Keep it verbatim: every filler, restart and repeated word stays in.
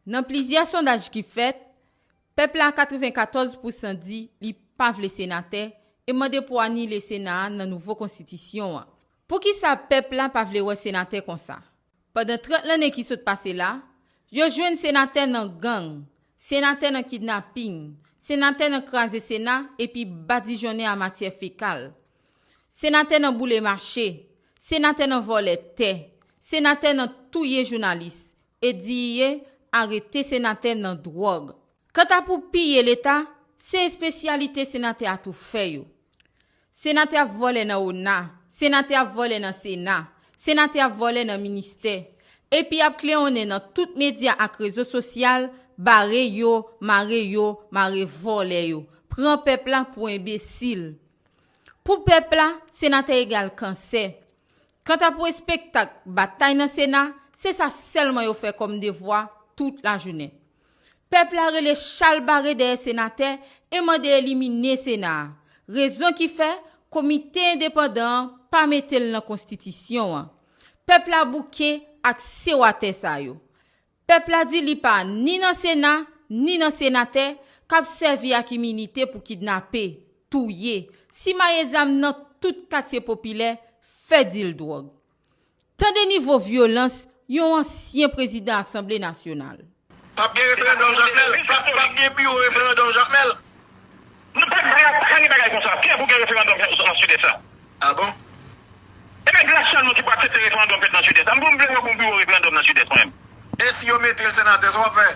Nan plizyè sondaj ki fèt, pèp la katrevenkatòz pousan di li pa vle senatè e mande pou anile Sena a nan nouvo konstitisyon an. Poukisa pèp la pa vle wè senatè konsa? Pandan trant lannen ki sot pase la, yo jwenn senatè nan gang, senatè nan kidnaping, senatè nan kraze Sena epi badijonnen a matyè fekal, senatè nan boule mache, senatè nan vòlè tè, senatè nan touye jounalis, e diye arete senatè nan dwòg. Kanta pou piye Leta, se espesyalite senatè a tou fè yo. Senatè ap vòlè nan ona, senatè ap vòlè nan Sena, senatè ap vòlè nan ministè. Epi ap kleyonnen nan tout medya ak rezo sosyal, bare yo, mare yo, mare vòlè yo. Pran pèp la pou enbesil. Pou pèp la, senatè egal kansè. Kanta pou espektak batay nan Sena, se sa sèlman yo fè kòm devwa tout lajounen. Pèp la rele chalbare dèyè senatè e mande elimine Sena a. Rezon ki fè komite endepandan an pa mete l nan konstitisyon an. Pèp la bouke ak sewatè sa yo. Pèp la di li pa ni nan Sena, ni nan senatè k ap sèvi ak iminite pou kidnape, touye, simaye zam nan tout katye popilè, fè dil dwòg. Tande nivo vyolans yon ansyen prezidan Asanble Nasyonal. P ap gen referandòm Jakmèl. P ap gen biwo referandòm Jakmèl. Nou pa t vle ap pale bagay konsa. Kiyès pou gen referandòm nan Sidès la? Ah bon? E nèg la sèlman ki pou aksepte referandòm fèt nan Sidès la. M pou m vle wè pou biwo referandòm nan Sidès mwen menm. E si yo mete l senatè, sa w ap fè?